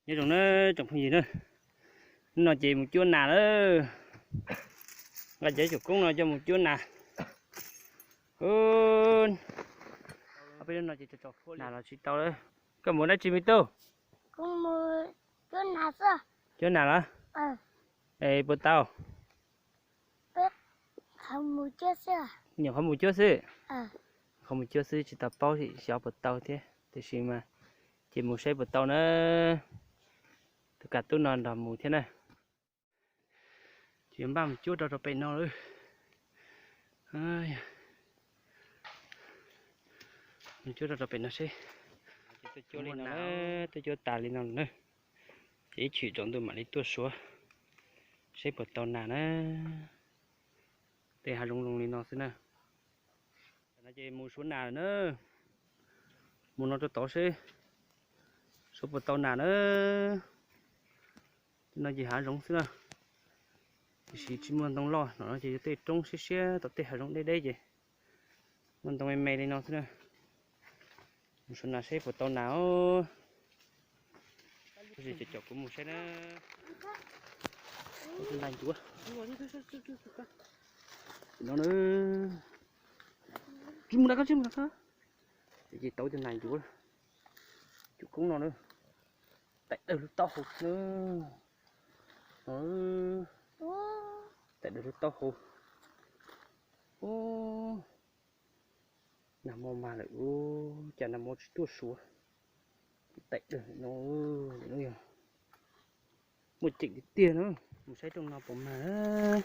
Nyob zoo na tsoom phooj ywg na, hnub no ces mus cuab nas lawm. Nqa cov xyuam koob no coj mus cuab nas. Peb hnub no ces tso nas los tsis tau lawm. Koj mus dab tsi me tub? Cuab nas los? Es puas tau? Nyuam qhuav mus cuab xwb. Qhuav mus cuab xwb, tsis tau paub xyov puas tau thiab, tiam sis mas ces mus saib puas tau na. Tus kam tub no nrog mus thiab na. Ces yuav npaj mus cuab rau rau pem no lawm. Mus cuab rau rau pem no seb. Tuaj cuab tas li no lawm na. Ces ib chim tsaus ntuj mam li tuaj suav seb puas tau nas na. Tej hav zoov zoo li no xwb na. Tam no ces mus suav nas lawm na. Mus no rau tod seb, seb puas tau nas na. Tej no ces hav zoov xwb na, tiam sis tsis muaj ntoo loj, no ces yog tej roob siab siab tom tej hav zoov deb deb ces muaj ntoo me me li no xwb na. Mus suav nas seb puas tau nas os. Tab sis cov cov kuv mus saib na. Ntais ncuav no na. Tsis mus nram ko, tsis mus nram ko. Ces tau ib tug nais ncuav, cov koob no na. Taim dawb lub taub hau na. Taim dawb lub taub hau. Nag hmo mag lawm, cas nag hmo tsis tuaj suav. Taim dawb no, yog muaj ceem tiag tiag na. Mus saib rooj no puas mag.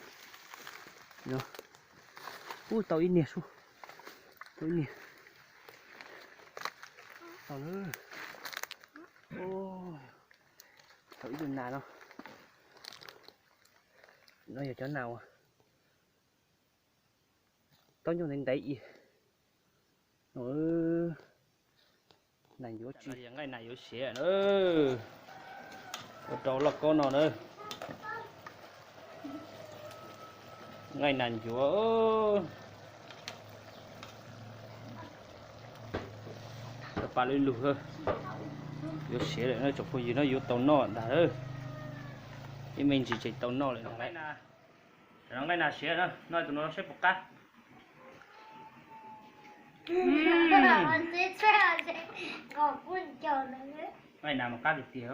Ub, tau ib niag sub, tau ib niag. Tau na. Tau ib tug nas no. No yog cov nas uas taub ncauj ntev ntev i. Nas ncuav tsis, nqaij nas yuav siav na. Ua rau loj kaub no na. Nqaij nas ncuav. Cov pa lwj lug, yuav siav lawm na tsoom phooj ywg na, yuav tau noj ntag. Ib me ntsis ces tau noj lawm. Nqaij nas siav na, noj tus no saib puas qab. Nqaij nas mas qab tiag tiag.